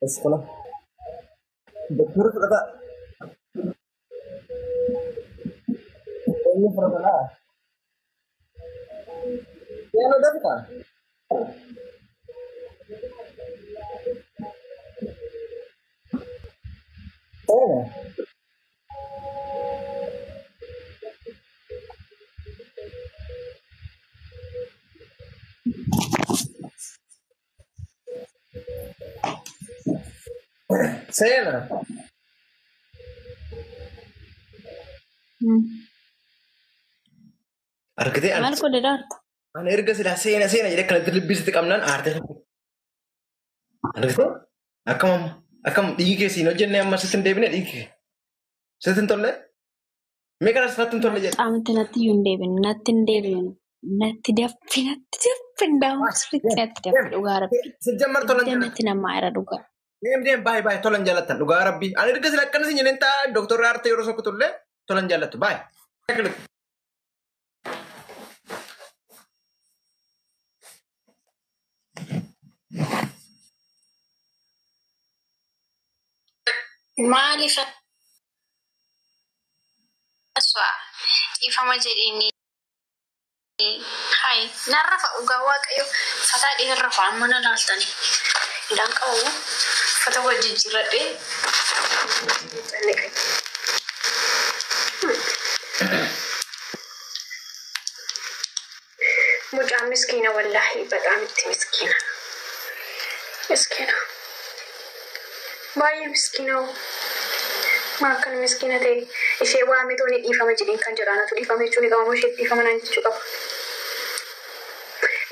Bas kuna. Doktorri fudhata. Eenyu fudhata laa? Seena dafqa. Seena. Seena. Argitee Maal godhe daarta? Ani erga silaa seena seena jedhee kanatti libbisitti qabnaan aartee. Argitee? Akkam amma akkam dhiigi kee siin hojjennee amma sitti hin deebine dhiigi kee. Sitti hin tolle? Mee kana sitti hin tolle jedhe. Qaamatti natti iyyuu hin deebine natti hin deebine natti daffi natti daffi ndaa'u sirriitti natti daffi dhugaa rabbi. Sijjammar tolan Ibidda jaallattan. natti namaa irra dhugaa. Deem deem baay'ee baay'ee tolan jaallattan dhugaa rabbi. Ani erga sila akkana siin jedheen ta'a doktorri aartee yeroo sokkutu illee tolan jaallattu baay'ee. Maaliif aswaa ifama jedhini hai narra dhugaa waaqayyo fataa dhiirra fa'a amma na laaltani. Hidhaan qabu uffata wal jijjiirradhee calliqe. Mucaan miskiina wallaahi badaam itti miskiina. Miskiina. Baay'ee miskiina. Maal kan miskiina ta'e ishee waamee tooni dhiifama jedheen kan jedhaan atu dhiifama jechuun ni qabamu ishee dhiifama naan jechuu qaba.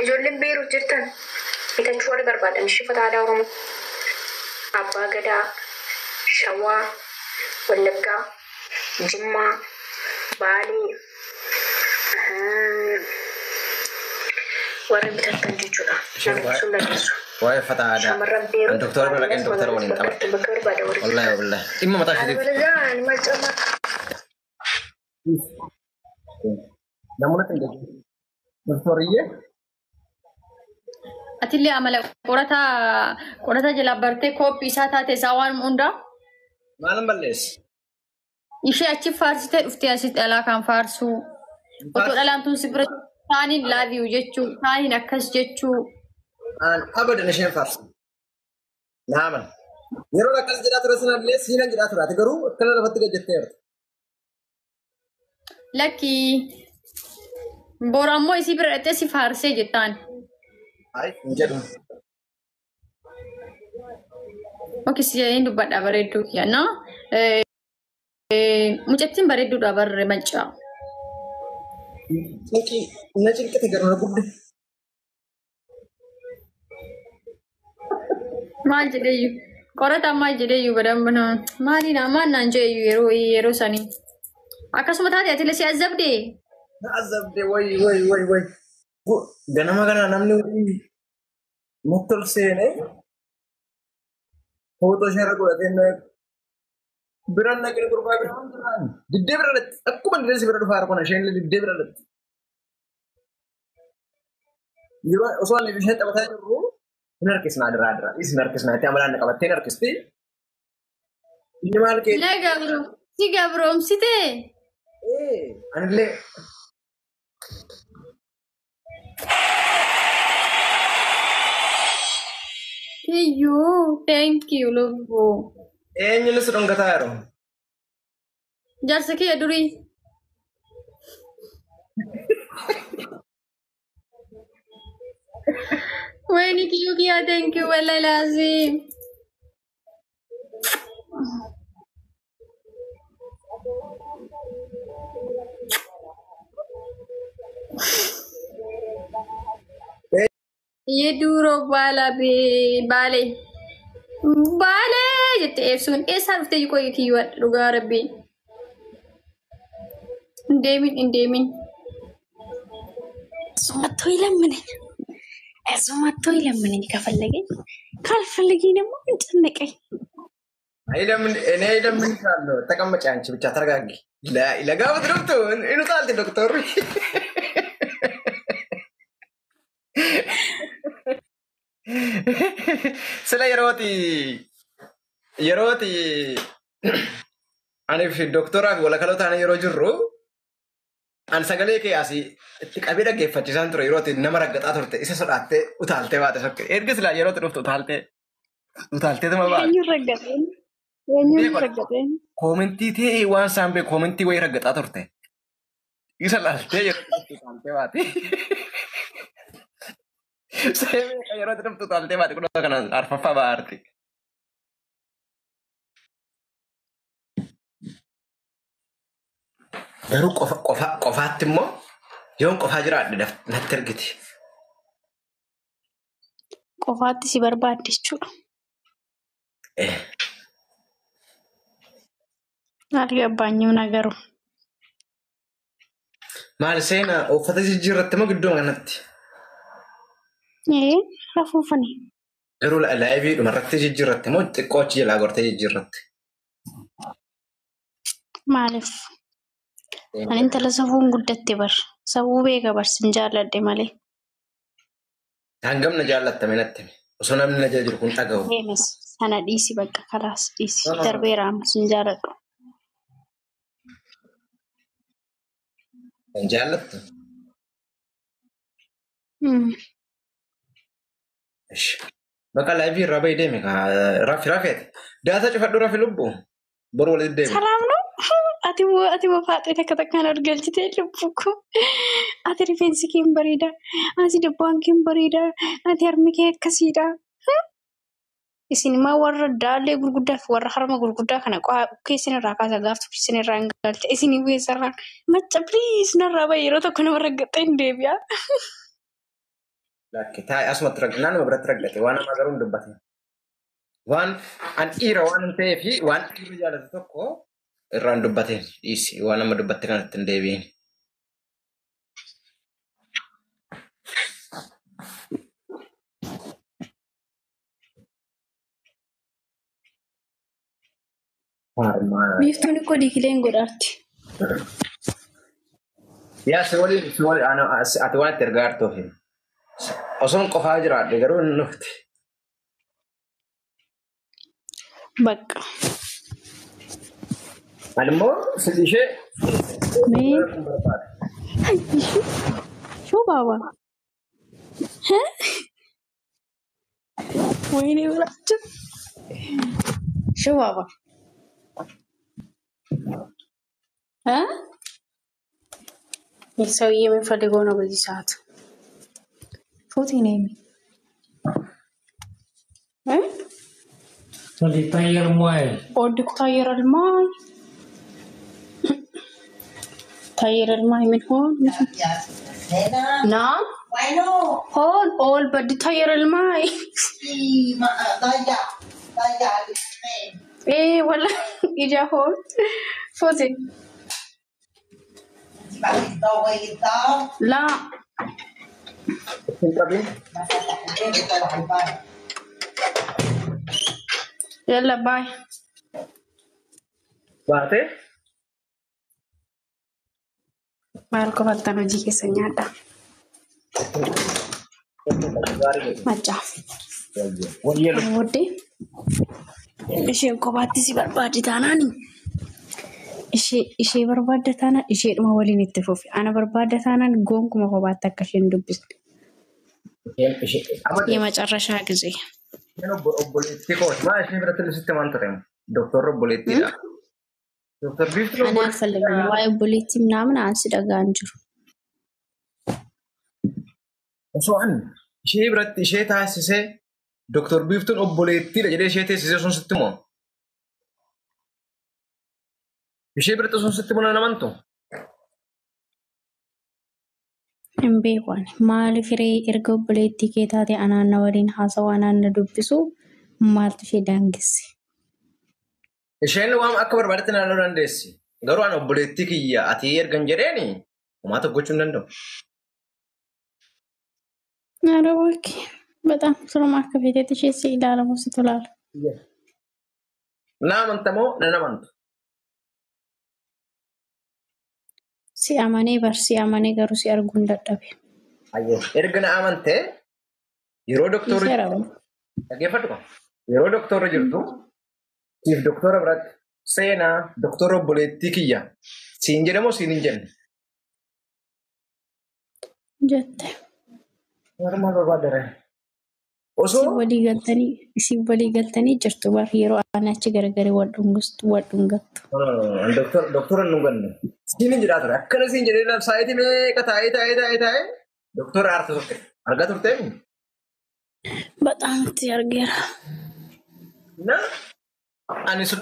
Ijoolleen Beeruut jirtan bitachuu warri barbaadan uffata aadaa Oromoo. Abbaa Gadaa, Shawaa, Wallaggaa, Jimmaa, Baalee, warri bitattan jechuudha. Namni sun dandeessu. Waa'ee uffata aadaa. Shamarran Beeruut Ani doktora bira dhaqeen doktora waliin bakka taphadhe. bakka barbaadan warri Wallaahi bitattan. wallaahi. Dhimma mataa isheetiif. Albalazaan maal Namoonni hin deebiin. Doktoriyyee. Atillee amala qorataa qorata jalaa bartee kooppii isaa taate isaa waan hundaa Maalan balleesse? ishee achi faarsitee dhuftee asitti dhalaa kan faarsuu. Otoo dhalaan tun si bira taaniin laaviyu jechuu taaniin akkas jechuu. An abadan isheen faarsa. Naaman. Yeroo akkas jedhaa ture sanallee siinan jedhaa ture. Ati garuu akkana lafatti gad jetteerta. Lakkii boru ammoo isii bira dhaqxee si faarsee jettaan. Ayi hin jedhu. Okay si jedheen dubbadha bareedduu kiyya na. Mucattiin bareedduudha barre maccaa. Cinqii na cinqite garuu na gubde. Maal jedheeyyu qorataan maal jedheeyyu badamma maaliin maal naan jedheeyyu yeroo yeroo sanii. Akkasuma taate ati illee si azabdee. Na azabde wayi wayi wayi wayi. Ganama kana namni wayii natti ol seenee footoo ishee irra godhatee na biraan naqee gurbaa biraan biraan diddee bira dhatti akkuma diddee si bira dhufaa jiru kana isheen illee diddee bira dhatti. Yeroo osoo ani isheen taphataa jirru hin harkisnaa diraa diraa isin harkisnaa itti amalaan na qabattee hin harkisti. Inni maal kee? Na gabro si gabroomsitee. Ee anillee Kiyyuu thank you lubbuu. Eenyuun si dhungataa jiru? Jaarsa kiyya durii. Wayni kiyyuu kiyyaa thank you wallahi laazim. Yeduuroo baala baalee baalee jette eebsuun eessaa dhuftee qoyi kiyyuu dhugaa rabbii. Hin deemin hin deemin. እሱ መጥቶ ይለምነኝ፣ እሱ መጥቶ ይለምነኝ ከፈለገኝ፣ ካልፈለገኝ ደግሞ ምን ጨነቀኝ? አይለምን እኔ እለምንሻለሁ። ተቀመጪ አንቺ ብቻ ተረጋጊ። ለጋበት ዶክተር ይኑጣል ዶክተር Sila yerooti ani fi doktoraa fi walakaloo taane yeroo jirru an sagalee kee asii itti qabee dhaggeeffachiisaan ture yeroo ati nama raggaxaa turte isa sodaattee utaaltee baate sokke. Erga silaa yeroo ati dhuftu utaaltee utaalteetuma baate. Eenyuun raggateen? Eenyuun Beeku raggateen? Koomentii ta'ee waan isaan beeku koomentii wayii raggaxaa turte. Isa laaltee yeroo ati dhuftu utaaltee baate. Seemee yeroo ati dhuftu utaaltee baate kun kanaan arfaffaa baarti. Garuu qofa qofa qofaatti immoo yoon qofaa jiraadhe natti ergiti. Qofaatti si barbaadde jechuudha. Eh, Algabbaanyuu na garuu. Maal seenaa uffata jijjiirratti moo gidduu kanatti? Ee, rafuufani. Garuu laayivii dhumarratti jijjiirratti moo xiqqoo achi jalaa gortee jijjiirratti? Maaliif? Ani intala safuun guddatte bar. Safuu beeka bar sin jaalladhe malee. Hangam na jaallattame natti himi. Osoo namni na jala jiru kun dhaga'u. Deemes sana dhiisi bakka kalaas dhiisi. No, no, no. Darbeera amma sin jaalladhu. Kan jaallattu? Ish. Bakka laayivii irraa bahii deemi kaa rafi rafeeti. Daataa cufadhu rafi lubbu. Boru walitti deemi. Salaam no? Ati moo faaxee takka takkaan ol galchitee lubbuu koo. Ati rifeensi kee hin bareeda. Ati dabbaan kee hin bareeda. Ati harmi kee akkasiidha. Isin immoo warra daallee gurguddaa fi warra harma gurguddaa kana keessan irraa kaasa gaaftu isin irraa hin galcha. Isin weessarraa macca please narraa bahi yeroo tokko nama raggaxee hin deebi'a. Lakki taa'e asumatti ragga naannoo biratti raggate waan namaa garuu hin dubbatin. Waan an dhiira waan hin ta'eef waan dhiirri jaallatu tokko irraa hin dubbatin dhiisi waan nama dubbatte kanatti hin deebi'in. Harmaa. Biiftuun ikkoo diikileen godhaarti. Yaa si waliin si waliin ati waan itti ergaa jirtuuf osoon qofaa jiraadhe garuu hin dhufti. Bakka. Ani immoo si ishee Mee kun barbaada. shuu baaba. Wayinee biraachuu. Shuu baaba. ይህ ሰውዬ ምን ፈልጎ ነው በዚህ ሰዓት? ፎቴ ነው የሚ تغير مويه. ኦድኩ ታየራል ማይ ታየራል ማይ ምን ሆን ና ሆን ኦል በድ ታየራል ማይ ኤ ወላ ኢጃ ሆን ፎቴ ላ Hin qabin. የለ ባይ Baatee maal qofattan hojii keessa nyaadha macaaf Wayyee kana booddee isheen kophaatti si barbaaddi taanaani ishee barbaadda taanaan isheedhuma waliin itti fufi. Ana barbaadda taanaan gonkuma kophaatti akka isheen dubbisne. Ishee amma የመጨረሻ ጊዜ isheen obboleettii kooti. Maal ishee biratti sitti waan ture? Doktorri obboleettiidha. Doktor Biiftuun እኔ አልፈልግም። waa'ee obboleettii ምናምን አንsi dhagaan jiru. Osoo ani ishee biratti ishee taasisee Doktor Biiftuun obboleettiidha jedhee ishee teessisee sun sitti moo? Ishee biratti sun sitti moo namantu? Hin beeku ani. Maaliif hiree erga obboleettii kee taate anaan na waliin haasawaa anaan na dubbisu maaltu ishee daangesse? Isheen waan akka barbaadetti naannoo dandeessi. Garuu ani obboleettii kiyya ati ergan jedheeni homaa tokko gochuu hin danda'u. ኧረ እባክህ በጣም suruma akka feetetti ishee si ilaalamu situ ilaala. Na amanta moo nan amantu? Si amanee bar si amanee garuu si arguun dadhabe. Erga na amantee Yeroo doktorri Dhiiseera bara. dhaggeeffadhu qaba. Yeroo doktorri jirtu siif doktora biratti seenaa doktora obboleettii kiyya siin jedhamoo siin hin jenne. Jette. Maal barbaadare? Isin Osoo walii galtanii isin walii galtanii jirtu bar yeroo ani achi garagarii wal dhungustu wal dhungattu. Doktora nu ganne. Siin hin jedhaa ture. Akkana siin jedhee saayitii meeqa taa'ee taa'ee taa'ee taa'ee doktora aarta turte. Argaa turtee? Baxaam itti argeera. Na ani sun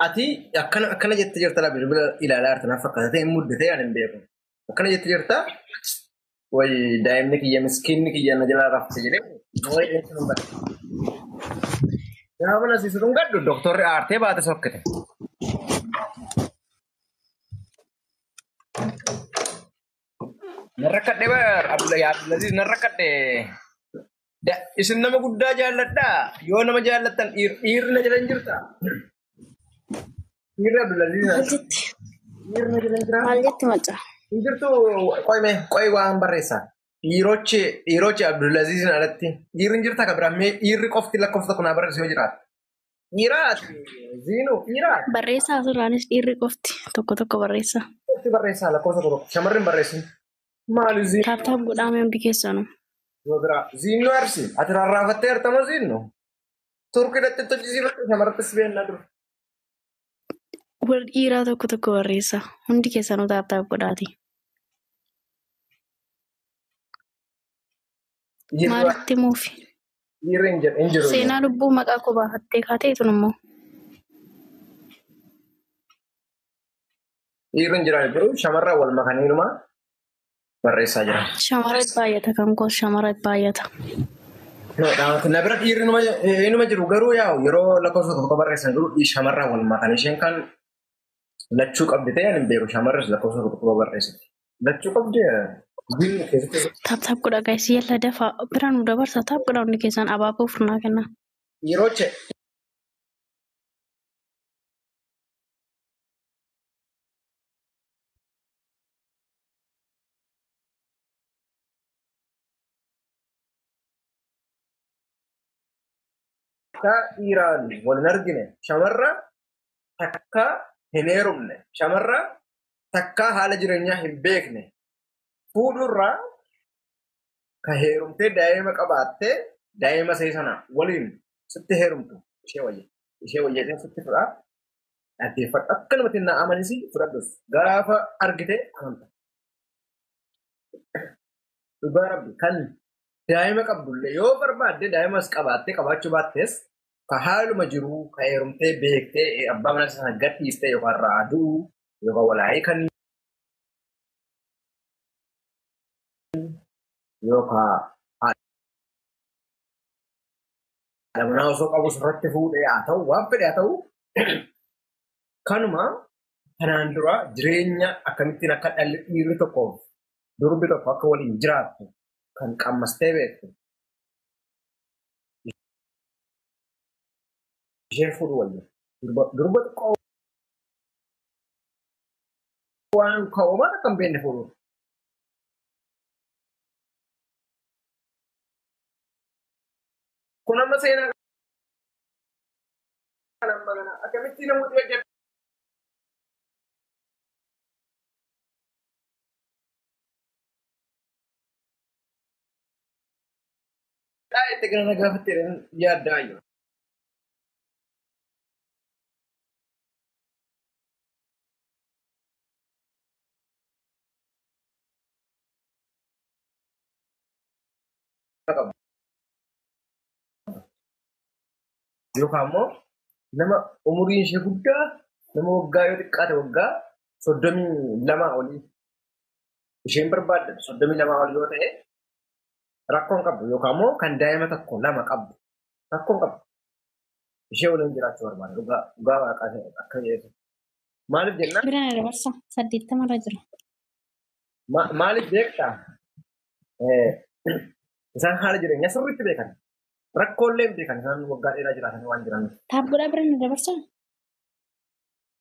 ati akkana akkana jettee jirta laa bilbila ilaalaa jirta naaf fakkaata ta'e muddatee ani hin beeku. Akkana jettee jirta wayi daa'imni kiyya miskiinni kiyya na jalaa rafte jedhee wayi eessa nu gadhu. Gaafa na siisu gadhu doktorri aartee baate sokkite. Narra kadhee Abdulaziz narra kadhee. Isin nama guddaa jaalladhaa yoo nama jaallattan dhiirri na jala hin jirta. Dhiirri Abdulaziz Maal jetti? dhiirri na jala hin jiraa? Maal jetti macaa? Hin jirtu qoy mee qoy waan barreessaa. Dhiirochi dhiirochi Abdulaziizin alatti dhiirri hin jirta ka biraan mee dhiirri qofti lakkoofsa tokko naa barreessu yoo jiraate. Dhiiraati ziinuu dhiiraati. Barreessaa asirraanis dhiirri qofti tokko tokko barreessa. Qofti barreessaa lakkoofsa tokko shamarri hin barreessin. Maali ziinuu Tap tap godhaa mee hundi keessanuu. yoo biraa ziinuu arsi ati rarraafattee artama ziinuu. Turkii dhattee hojjisiifatte shamarrattis beennaa dura. Warri dhiiraa tokko tokko barreessa. Hundi keessanuu tap tap godhaati. Dhiirri Maalitti muufi? dhiirri hin jedhu hin jiru. Seenaa lubbuu maqaa koo baafattee kaateetun immoo. Dhiirri hin jiran jiru shamarran wal makaniinuma barreessaa jira. Shamara baay'ata kan koos shamara baay'ata. Na bira dhiirri inuma jiru garuu yaa'u yeroo lakkoofsa tokko barreessan garuu shamarran wal makan isheen kan lachuu qabdi ta'e ani hin beeku shamarris lakkoofsa tokko barreessiti. Lachuu qabdi ziinuu keessatti Tap tap godhaa gaayis yalla dafaa bira nu dabarsa tap godhaa hundi keessan abaaboo furnaa kenna. yeroo che takka dhiiraan wal hin argine shamarra takka hin heerumne shamarra takka haala jireenyaa hin beekne fuudhurraa ka heerumtee daa'ima qabaattee daa'ima see sana waliin sitti heerumtu ishee wayya. Ishee wayya sitti fudhaa. Dhaggeeffadhu akka namatti na amanisi fudhadhus gaafa argite amanta. Dhugaa rabbi kan daa'ima qabdullee yoo barbaadde daa'imas qabaattee qabaachuu baattees ka haaluma jiruu ka heerumtee beektee abbaa mana sana gadhiistee yookaan raaduu yookaan walaayee kan yookaan haadha manaa osoo qabu sirratti fuudhee haa ta'u waan fedhe haa ta'u kanuma kanaan dura jireenya akkamittiin akka dhalli dhiirri tokkoof durbi tokko akka waliin jiraattu kan qammastee beektu isheen fuudhu wayya. Durba xiqqoo waan ka'umaan akka hin beekne fuudhu. Kun amma seenaa kana amma kana akkamitti namooti hojjetu? Itti gara na gaafatte yaaddaa jiru. Yookaan immoo nama umuriin ishee guddaa nama waggaa yoo xiqqaate waggaa 32 olii isheen barbaadde 32 olii yoo ta'e rakkoon qabdu yookaan immoo kan daa'ima tokko lama qabdu rakkoon qabdu ishee waliin jiraachuu barbaada dhugaa dhugaa waaqaa akka jedhu. Maaliif jennaan? Bira na dabarsa 80 irra jira. Maaliif beektaa? Isaan haala jireenyaa sirriitti beekan. Rakkoolee beekan isaan waggaa dheeraa jiraatanii waan jiraniif. Tap godhaa bira na dabarsa.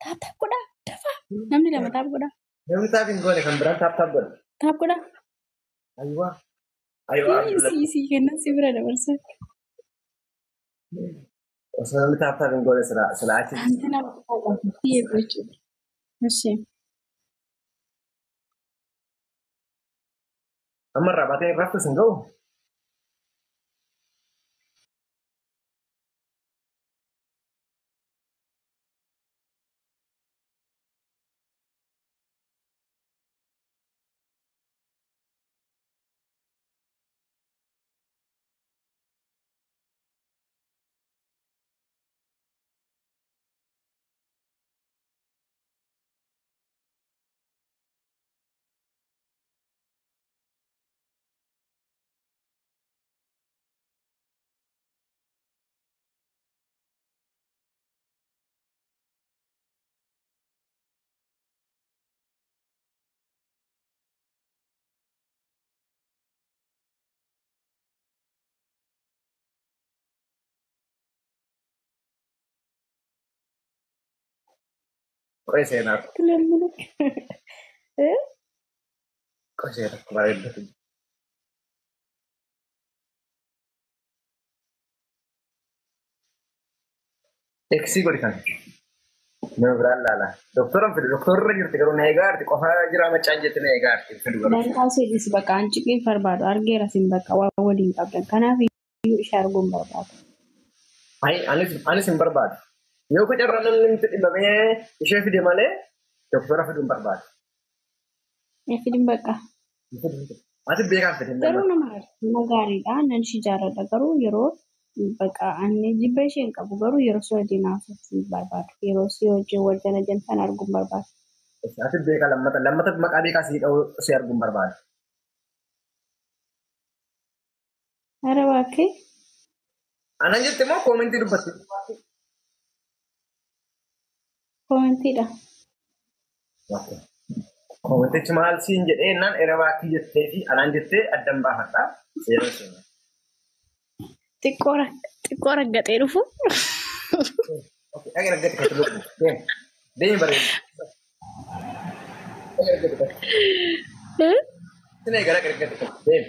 Tap tap godhaa dafaa. Namni lama tap godhaa. Namni tap hin goone kan biraan tap tap godha. Tap godhaa. Ayiwaa. Aywa Abdulla. Sii kennan si bira dabarsa. Osoo namni tap tap hin goone sila achi. Anti nama jechuudha. Ishee. Amma irraa baatee raftu sin ga'u. Qo'ee seenaa. Namni Qo'ee seenaa bareeddatu. Eeksii godhi kan. Nama biraan laala. Doktora fidu. Doktorri jirti garuu na eegaa jirti. Qofaa jira macaan jetti na eegaa jirti. Fidu garuu. Dantaa seetis bakka an ciqii barbaadu argeera sin bakka waan waliin qabdan. Kanaaf iyyuu ishee arguun barbaadu. Ayi anis hin barbaadu. Yoo kucarra namni nuti dhibamee ishee fide malee doktora fiduu hin barbaadu. Fidin bakka. Ati beekaa fide. Garuu nama gaariidha. Nan ishee jaalladha. Garuu yeroo bakka ani jibba ishee hin qabu. Garuu yeroo si wajjin haasofuu hin barbaadu. Yeroo si wajjin wal jala jantan arguun barbaadu. Ati beekaa lammata maqaa beekaa si dha'uu si arguun barbaadu. Ara waakkee. Anan jette moo koomentii dubbatti? Koomentiidha. Koomentichi maal siin jedhee naan era waakkii jettee fi anaan jettee addan baafadha. Seera seenaa. Xiqqoo raggaxee dhufu. Dhaqee raggaxee kottu lubbuu. Deemi. Deemi bareedu. Dhaqee raggaxee kottu. Sinee gara raggaxee kottu. Deemi.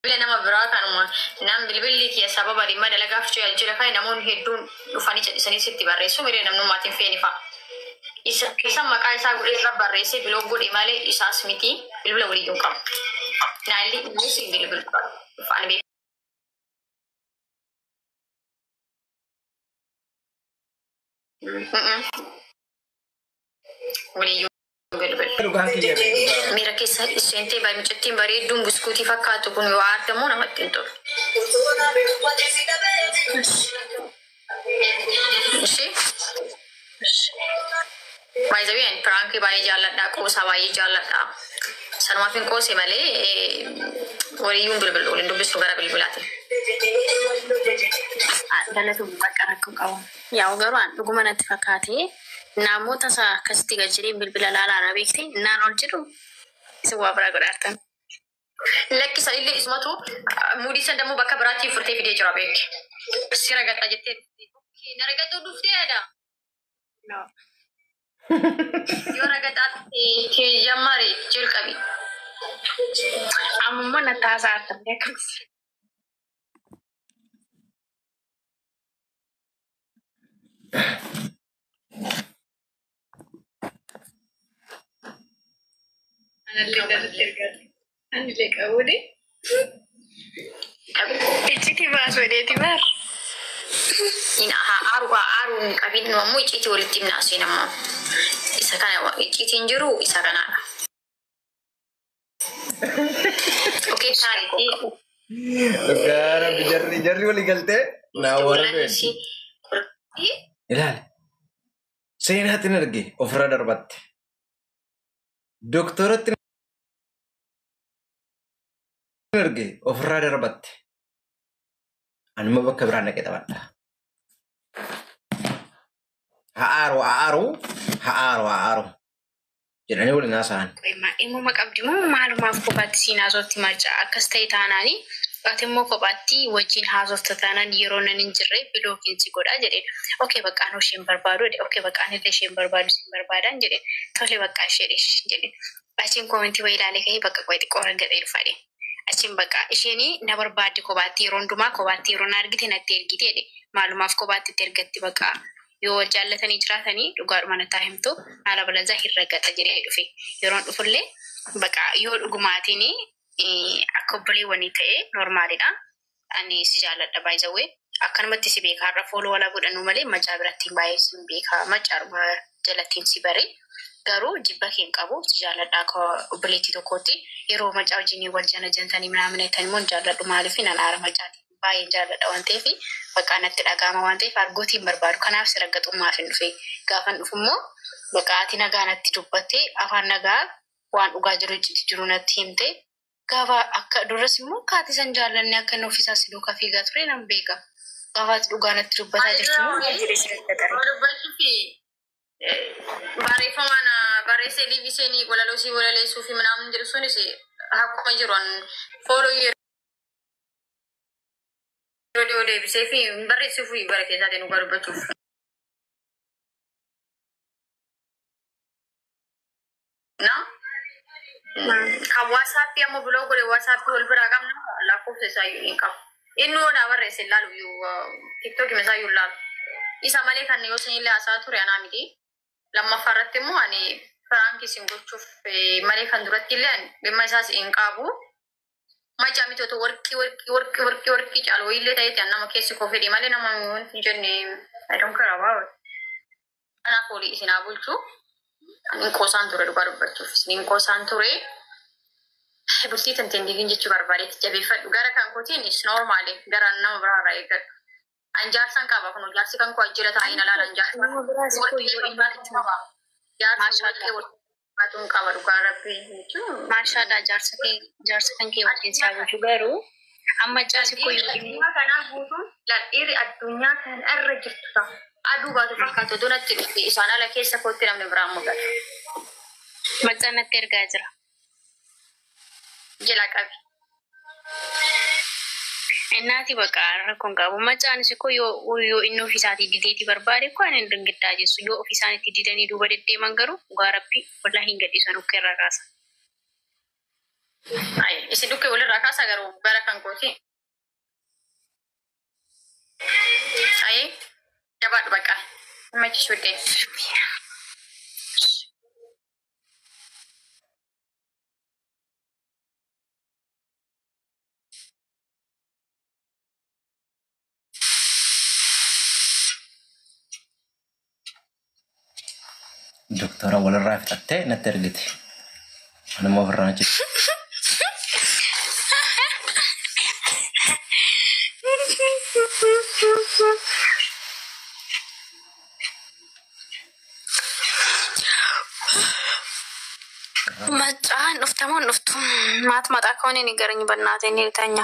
Bilbila nama biraa kanuma nam bilbilli kiyya sababa dhimma dalagaaf jira kan namoonni hedduun dhufanii callisanii sitti barreessu miree namnummaatiin feeni fa'a. Isa maqaa isaa godhee irra barreessee biloo godhe malee isaas miti bilbila waliyyuu hin qabu. Naalli innis bilbilu dhufaan beeku. Waliyyuu bilbilu. Dhugaan kiyya beeku. Miira keessa seentee mucattiin bareedduun buskuutii fakkaatu kun yoo aartamu namatti hin tolu. Ishee baay'ee ani piraankii baay'ee jaalladha, qoosaa baay'ee jaalladha. Sanumaaf hin qoose malee waliyyuun bilbilu waliin dubbisu gara bilbilaatiin. Galatu bakka rakkoo qabu. Yaa'u garuu an dhuguma natti fakkaatee namoota isaa akkasitti gad jedhee bilbila laalaa beekte naan ol jedhu isin waa biraa godhaartan. Lakkisan illee isumatu muudii san dammoo bakka biraatti furtee fidee jira beek. Si ragaxa jettee dhuftee. Na ragaxuu dhuftee yaada. Yoo ragaxaa kee jammari jalqabi. Ammummaa natti haasa'aa beekamsi. Anillee qabuudhi. Iccitii baasu hedheeti bar. Aaru aaru hin qabin ammoo iccitii walitti himna asiin ammoo. Isa kana iccitiin jiru isa kanaadha. Okee taariitii. Dhugaa rabbi jarri walii galtee naa warra du'e. Ilaali. Seenaatti arge ofirra darbatte. Doktoratti Erge ofirraa darbatte. Anuma bakka biraan dhaqee taphadha. Ha'aaru ha'aaru ha'aaru ha'aaru jedhanii waliin haasa'an. Dhimma qabdi moo maalumaaf kophaatti siin haasofti macaa akkas ta'e taanaani ati immoo kophaatti wajjin haasofta taanaan yeroo nan hin jirre blockiin si godhaa jedheen. Okay, bakka anoo isheen barbaadu jedhe. Okay, bakka anillee isheen barbaadu siin barbaadan jedheen. Tole, bakka ishee jedheen. Achiin commentii wayii ilaalee ka'ee bakka qo'ee xiqqoo argatee dhufa jedheen. Achiin bakka isheen na barbaaddi kophaatti, yeroo hundumaa kophaatti yeroo na argite natti ergite jedhe. Maalumaaf kophaatti itti ergatti? Bakka yoo wal jaallatanii jiraatanii dhugaadhuma nattaa himtu, haala balazaa hin raggaxa jedhee dhufe. Yeroon dhufullee bakka yoo dhugumaatiin akka obboleewwanii ta'e normalidha. Ani si jaalladha baay'isawwee. Akkanumatti si beeka, har'a follow walaa godhannu malee macaa biratti baay'ee si beeka, macaaruma jalattiin si bare. Garuu jibba kee hin qabu, si jaalladha akka obboleettii tokkootti. Yeroo macaa wajjin wal jana jantanii minaamin jettan immoo hin jaalladhu. Maaliif nan aara? Macaati baay'een jaalladha waan ta'eef, bakka natti dhaga'ama waan ta'eef argootiin barbaadu. Kanaaf si raggaxummaaf hin dhufe. Gaafan dhufu immoo bakka ati nagaa natti dubbatte, afaan nagaa waan dhugaa jiru, icciitii jiru natti himte. Gaafa akka duras immoo kaati san jaallanne akka inni ofiisaa si duukaa fiigaa ture nan beeka. Gaafa ati dhugaa natti dubbataa jirtu immoo maal jedhee si raggaxare? Dubbachuu fi barreeffama na barreessee liiviseenii walaloo si walaleessuu fi minaamin jedhu sunis akkuma jiru an follow yeroo dhiyoo deebisee fi barreessuu fi bara keessaatiin dhugaa dubbachuuf. Na kan WhatsAppii ammoo block godhe. WhatsAppii wal biraa qabna, lakkoofsa isaa iyyuu hin qabu. Inni yoo naa barreesse ilaalu iyyuu, TikTokii isaa iyyuu ilaalu. Isa malee kan yoo isinillee haasaa ture anaa miti. Lammaffaa irratti immoo ani prank isin gochuuf malee kan duratti illee ani dhimma isaas hin qabu. Macaa miti, otoo warqii warqii warqii warqii warqii caalu wayiillee ta'eeti an nama keessi koo fedhe malee nama wanti hin jenne, I don't care about it. Kanaaf olii isin haa bulchu. Ani qoosaan ture, dhugaa dubbachuuf. Isin qoosaan ture. Bultii tanteen diigin jechuu barbaadetti jabeeffadhu. Gara kan kootiin is normal, gara nama biraarraa eeggadhu. An jaarsan qaba, kun jaarsi kan koo ajjira taa'ee na laalan jaarsa. Nama biraas koo Warqee yoo inni fakkaatuun qaba. Jaarsa Maashaallah. warqee fakkaatuun qaba, dhugaa rabbii jechuun. Maashaallah, jaarsa kee, jaarsa kan kee wajjin si haa bulchu. Garuu amma jaarsi koo Dhiirri yoo inni addunyaa kanaa guutuun, dhiirri addunyaa kana irra jirtu ta'a. Aduu baatu fakkaatu otoo natti dhufte, isaan ala keessa kootti namni biraan mul'atu. Macaa natti ergaa jira. Jala qabi. Innaati bakka rakkoon qabu. Macaanis koo yoo inni ofiisaatii dideetii barbaade koo ani hin dingiddaa jessu. Yoo ofiisaaniitti didanii duuba deddeeman garuu dhugaa rabbii wallaahi hin gadhiisan, ukkee irraa kaasa. Ayi, isin dhukkee walirraa kaasa, garuu gara kan kooti. Ayi, jabaadhu bakka. Machi shuddee. Doktora walirraa fixattee natti ergite. Anuma ofirraa achi. Macaan dhuftamoo hin dhuftu? Maat maxaa ከሆነ ንገረኝ በእናትህ፣ እኔ ልተኛ።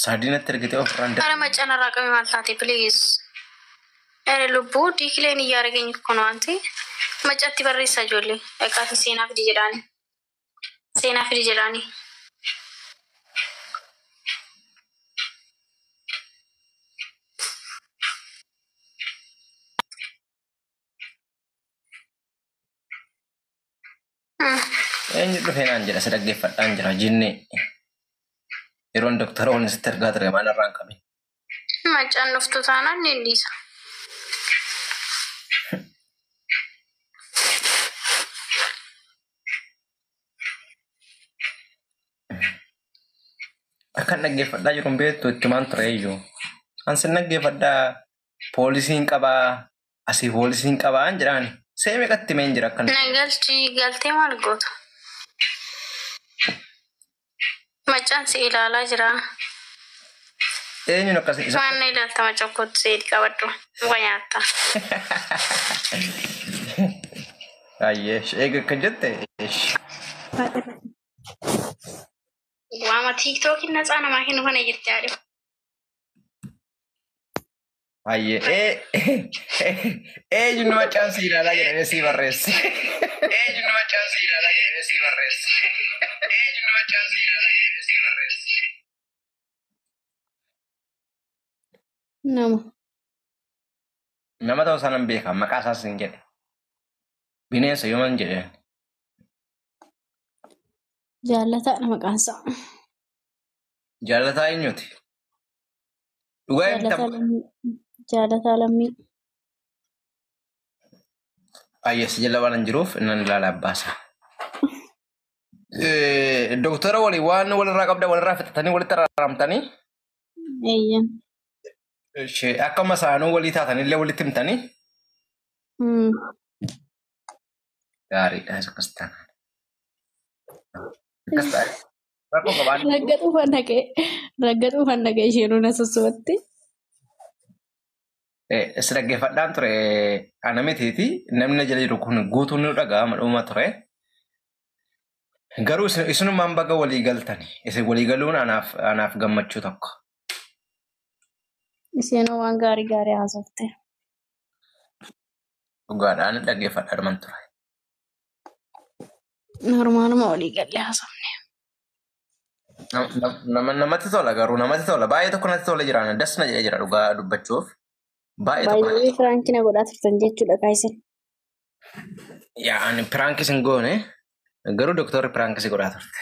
Sadii natti ergite ofirraan ኧረ መጫን አራቀሚ ማልታቴ please። ኧረ lubbuu decline እያደረገኝ እኮ ነው። አንተ macatti barreessaa ijoollee dhaqaatii seenaa fidi jedhaani. Seenaa fidi jedhaani. Eenyu dhufee naan jedha, si dhaggeeffadhaan jira jinni. Yeroon doktora waliin sitti ergaa ture maal irraan qabin. Macaan dhuftu taanaan ni dhiisa. Akkan dhaggeeffadhaa jiru hin beektu, ittumaan ture iyyuu. An sin dhaggeeffadhaa, poolisiin qabaa, asii poolisiin qabaa hin jedhaan. See meeqatti meen jira akkan. Na galchi, galtee maal gootu? Macaan si ilaalaa jira. Eenyuun akkas isa. Waan na ilaalta, macaan kootu seeti qabadhu. Muka nyaatta. Ayyee eega akka jette. Waama tiiktookiin natsaa namaa kennu kana jirti haadha. Ayyee eenyu nama caamsi ilaalaa jedhamee sii barreesse. Eenyu nama caamsi ilaalaa jedhamee sii barreesse. Eenyu nama caamsi ilaalaa jedhamee sii barreesse. Nama. Nama ta'uu isaa nan beeka, maqaa isaas hin jedhe. Bineensa yooman jedheen. Jaallataadha maqaan isaa. Jaalataa eenyuti? Dhugaa Jaalataa himta. Lammii. Jaalataa Lammii. Ayyee si jala waan hin jiruuf nan ilaala abbaasaa. Doktara waliin waan walirraa qabda walirraa fixatanii walitti araaramtanii Eeyyan. Akkuma isaanuu walii taatanillee walitti himtanii gaariidha akkas taanaan. Akkas ta'a. Rakkoo qabaan. Raggaxuu fannaqee. Raggaxuu fannaqee isheen na sossobatte. Si dhaggeeffadhaan ture ana mitiiti, namni na jala jiru kun guutuun nu dhaga'ama dhuma ture. Garuu isinumaan baga walii galtani. Isin walii galuun anaaf gammachuu tokko. Isheen waan gaarii gaarii haasofte. Dhugaadhaan dhaggeeffadhaa ture. Normaaluma walii galee haasofne. Namatti tola, garuu namatti tola. Baay'ee tokko natti tola jira. Das na jedhee jira dhugaa dubbachuuf. Baay'ee tokko. Baay'ee prank na godhaa turtan jechuudha kaayisan. Yaa, ani prank isin goone, garuu doktorri prank si godhaa turte.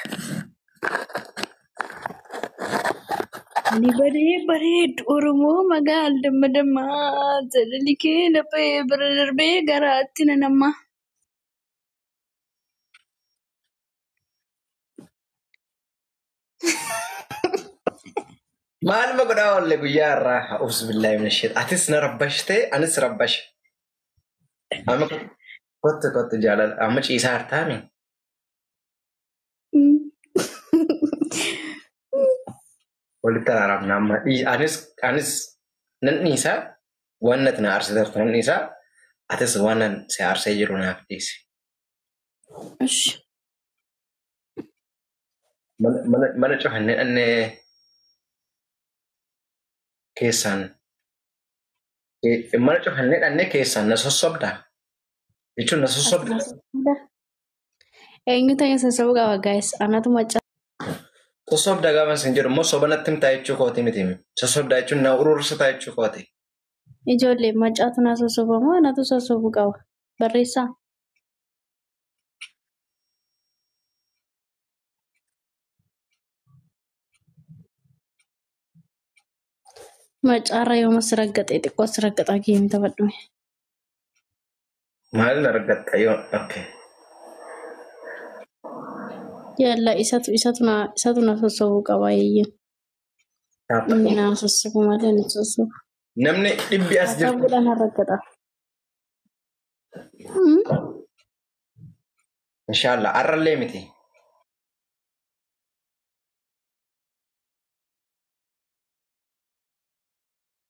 Ani badee bareedu Oromoo magaal damma dammaa jaalalli kee laphee bira darbee garaatti na nammaa. Maaluma godhaa oolle guyyaa irraa? A'uuzu billaahi mina sheexan. Atis na rabbashtee, anis rabbashe. Amma kottu kottu jaalala. Amma ciisaa hartaami. Walitti araaramna amma. Anis nan dhiisaa, waan nati na aarsite jirtu nan dhiisaa. Atis waan nan si aarsee jiru naaf dhiisi. Ishi. Mana cufannee dhannee keessaan mana cufannee dhannee keessaan na sossobdaa jechuun na sossobda. Eenyu ta'e sossobuu qaba guys? Anatu macaa. Sossobdaa gaafa isin jedhu immoo soba natti himtaa jechuu kooti miti. Sossobdaa jechuun na urursitaa jechuu kooti. Ijoollee, macaatu na sossobamoo anatu sossobuu qaba? Barreessaa. Macaarra yooma si raggaxee xiqqoo si raggaxaa game taphadhume. Maal na argatta yoo okay. Yalla, isatu na sossobuu qaba eeyyee. Inni na sossobu malee ani sossobu. Namni dhibbi as jirtu. Sossobuudhaan na raggaxa. Inshaallah arrallee miti.